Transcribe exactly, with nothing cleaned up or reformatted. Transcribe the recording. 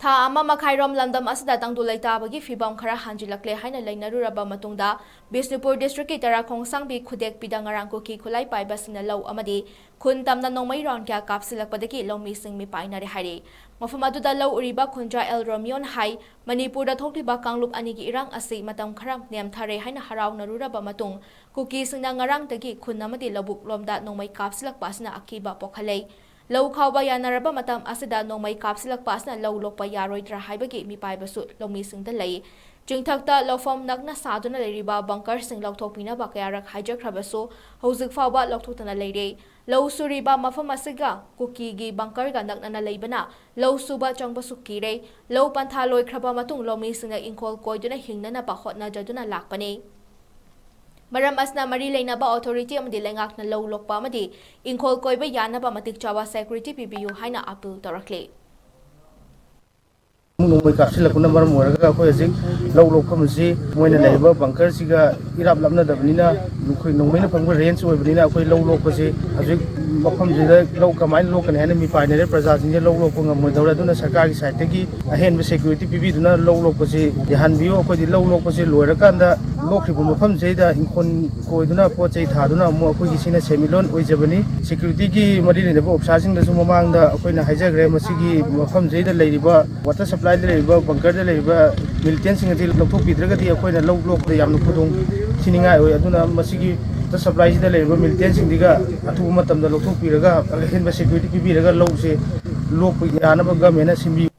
ꯊꯥ ꯑꯃ ꯃꯈꯥꯏꯔꯣꯝ ꯂꯝꯗꯝ ꯑꯁꯤꯗ ꯇꯪꯗꯨ ꯂꯩꯇꯥꯕꯒꯤ ꯐꯤꯕꯝ ꯈꯔ ꯍꯟꯖꯤꯜꯂꯛꯂꯦ ꯍꯥꯏꯅ ꯂꯩꯅꯔꯨꯔꯕ ꯃꯇꯨꯡꯗ, ꯕꯤꯁꯅꯨꯄꯨꯔ district ꯀꯤ ꯇꯔꯥ ꯈꯣꯡꯁꯥꯡꯕꯤ ꯈꯨꯗꯦꯛꯄꯤꯗ ꯉꯔꯥꯡ ꯀꯨꯀꯤ ꯈꯨꯠꯂꯥꯏ ꯄꯥꯏꯕꯁꯤꯡꯅ ꯂꯧ ꯑꯃꯗꯤ ꯈꯨꯟ ꯇꯝꯅ ꯅꯣꯡꯃꯩ round ꯀꯌꯥ ꯀꯥꯞꯁꯤꯜꯂꯛꯄꯗꯒꯤ ꯂꯧꯃꯤꯁꯤꯡ ꯃꯤꯄꯥꯏꯅꯔꯦ ꯍꯥꯏꯔꯤ꯫ ꯃꯐꯝ ꯑꯗꯨꯗ ꯂꯧ ꯎꯔꯤꯕ ꯈꯨꯟꯗ꯭ꯔꯥ ꯑꯦꯜ ꯔꯣꯃꯤꯌꯣꯟ ꯍꯥꯏ, ꯃꯅꯤꯄꯨꯔꯗ ꯊꯣꯛꯂꯤꯕ ꯀꯥꯡꯂꯨꯞ ꯑꯅꯤꯒꯤ ꯏꯔꯥꯡ ꯑꯁꯤ ꯃꯇꯝ ꯈꯔ ꯅꯦꯝꯊꯔꯦ ꯍꯥꯏꯅ ꯍꯔꯥꯎꯅꯔꯨꯔꯕ ꯃꯇꯨꯡ, ꯀꯨꯀꯤꯁꯤꯡꯅ ꯉꯔꯥꯡꯗꯒꯤ ꯈꯨꯟ ꯑꯃꯗꯤ ꯂꯧꯕꯨꯛ ꯂꯣꯝꯗ ꯅꯣꯡꯃꯩ ꯀꯥꯞꯁꯤꯜꯂꯛꯄ ꯑꯁꯤꯅ ꯑꯀꯤꯕ ꯄꯣꯛꯍꯜꯂꯦ꯫ ꯂꯧ ꯈꯥꯎꯕ ꯌꯥꯅꯔꯕ ꯃꯇꯝ ꯑꯁꯤꯗ ꯅꯣꯡꯃꯩ ꯀꯥꯞꯁꯤꯜꯂꯛꯄ ꯑꯁꯤꯅ ꯂꯧ ꯂꯣꯛꯄ ꯌꯥꯔꯣꯏꯗ꯭ꯔꯥ ꯍꯥꯏꯕꯒꯤ ꯃꯤꯄꯥꯏꯕꯁꯨ ꯂꯧꯃꯤꯁꯤꯡꯗ ꯂꯩ꯫ ꯆꯤꯡꯊꯛꯇ ꯂꯧꯐꯝ ꯅꯛꯅ ꯁꯥꯗꯨꯅ ꯂꯩꯔꯤꯕ bunker ꯁꯤꯡ ꯂꯧꯊꯣꯛꯄꯤꯅꯕ ꯀꯌꯥꯔꯛ ꯍꯥꯏꯖꯈ꯭ꯔꯕꯁꯨ ꯍꯧꯖꯤꯛ ꯐꯥꯎꯕ ꯂꯧꯊꯣꯛꯇꯅ ꯂꯩꯔꯦ꯫ ꯂꯧ ꯁꯨꯔꯤꯕ ꯃꯐꯝ ꯑꯁꯤꯒ ꯀꯨꯀꯤꯒꯤ bunker ꯒ ꯅꯛꯅꯅ ꯂꯩꯕꯅ ꯂꯧ ꯁꯨꯕ ꯆꯪꯕꯁꯨ ꯀꯤꯔꯦ꯫ ꯂꯧ ꯄꯟꯊꯥ ꯂꯣꯏꯈ꯭ꯔꯕ ꯃꯇꯨꯡ ꯂꯧꯃꯤꯁꯤꯡꯅ ꯏꯪꯈꯣꯜ ꯀꯣꯏꯗꯨꯅ ꯍꯤꯡꯅꯅꯕ ꯍꯣꯠꯅꯖꯗꯨꯅ ꯂꯥꯛꯄꯅꯤ꯫ ꯃꯔꯝ ꯑꯁꯤꯅ ꯃꯔꯤ ꯂꯩꯅꯕ authority ꯑꯃꯗꯤ ꯂꯩꯉꯥꯛꯅ ꯂꯧ ꯂꯣꯛꯄ ꯑꯃꯗꯤ ꯏꯪꯈꯣꯜ ꯀꯣꯏꯕ ꯌꯥꯅꯕ ꯃꯇꯤꯛ ꯆꯥꯕ security ꯄꯤꯕꯤꯌꯨ ꯍꯥꯏꯅ appeal ꯇꯧꯔꯛꯂꯤ꯫ ꯅꯣꯡꯃꯩ ꯀꯥꯞꯁꯤꯜꯂꯛꯄꯅ ꯃꯔꯝ ꯑꯣꯏꯔꯒ ꯑꯩꯈꯣꯏ ꯍꯧꯖꯤꯛ ꯂꯧ ꯂꯣꯛꯐꯝ ꯑꯁꯤ ꯃꯣꯏꯅ ꯂꯩꯔꯤꯕ bunker ꯁꯤꯒ ꯏꯔꯥꯞ ꯂꯥꯞꯅꯗꯕꯅꯤꯅ, ꯑꯩꯈꯣꯏ ꯅꯣꯡꯃꯩꯅ ꯐꯪꯕ range ꯑꯣꯏꯕꯅꯤꯅ ꯑꯩꯈꯣꯏ ꯂꯧ ꯂꯣꯛꯄꯁꯤ ꯍꯧꯖꯤꯛ ꯃꯐꯝꯁꯤꯗ ꯂꯧ ꯀꯃꯥꯏꯅ ꯂꯣꯛꯀꯅꯤ ꯍꯥꯏꯅ ꯃꯤꯄꯥꯏꯅꯔꯦ꯫ ꯄ꯭ꯔꯖꯥꯁꯤꯡꯁꯦ ꯂꯧ ꯂꯣꯛꯄ ꯉꯝꯃꯣꯏꯗꯧꯔꯦ꯫ ꯑꯗꯨꯅ ꯁꯔꯀꯥꯔꯒꯤ side ꯇꯒꯤ ꯑꯍꯦꯟꯕ security ꯄꯤꯕꯤꯗꯨꯅ ꯂꯧ ꯂꯣꯛꯄꯁꯤ ꯌꯥꯍꯟꯕꯤꯌꯨ꯫ ꯑꯩꯈꯣꯏꯗꯤ ꯂꯧ ꯂꯣꯛꯄꯁꯤ ꯂꯣꯏꯔꯀꯥꯟꯗ ꯂꯣꯛꯈ꯭ꯔꯤꯕ ꯃꯐꯝꯁꯤꯗ ꯏꯪꯈꯣꯜ ꯀꯣꯏꯗꯨꯅ ꯄꯣꯠ ꯆꯩ ꯊꯥꯗꯨꯅ ꯑꯃꯨꯛ ꯑꯩꯈꯣꯏꯒꯤ ꯁꯤꯅ ꯁꯦꯟꯃꯤꯠꯂꯣꯟ ꯑꯣꯏꯖꯕꯅꯤ꯫ Security ꯒꯤ ꯃꯔꯤ ꯂꯩꯅꯕ officer ꯁꯤꯡꯗꯁꯨ ꯃꯃꯥꯡꯗ ꯑꯩꯈꯣꯏꯅ ꯍꯥꯏꯖꯈ꯭ꯔꯦ, ꯃꯁꯤꯒꯤ ꯃꯐꯝꯁꯤꯗ ꯂꯩꯔꯤꯕ water supply ꯗ ꯂꯩꯔꯤꯕ bunker ꯗ ꯂꯩꯔꯤꯕ militant ꯁꯤꯡ ꯑꯁꯤ ꯂꯧꯊꯣꯛꯄꯤꯗ꯭ꯔꯒꯗꯤ ꯑꯩꯈꯣꯏꯅ ꯂꯧ ꯂꯣꯛꯄꯗ ꯌꯥꯝꯅ ꯈꯨꯗꯣꯡ ꯊꯤꯅꯤꯡꯉꯥꯏ ꯑꯣꯏ꯫ ꯑꯗꯨꯅ ꯃꯁꯤꯒꯤ water supply ꯁꯤꯗ ꯂꯩꯔꯤꯕ militant ꯁꯤꯡꯁꯤꯒ ꯑꯊꯨꯕ ꯃꯇꯝꯗ ꯂꯧꯊꯣꯛꯄꯤꯔꯒ ꯑꯍꯦꯟꯕ security ꯄꯤꯕꯤꯔꯒ ꯂꯧꯁꯦ ꯂꯣꯛꯄ ꯌꯥꯅꯕ government ꯅ ꯁꯤꯟꯕꯤꯌꯨ꯫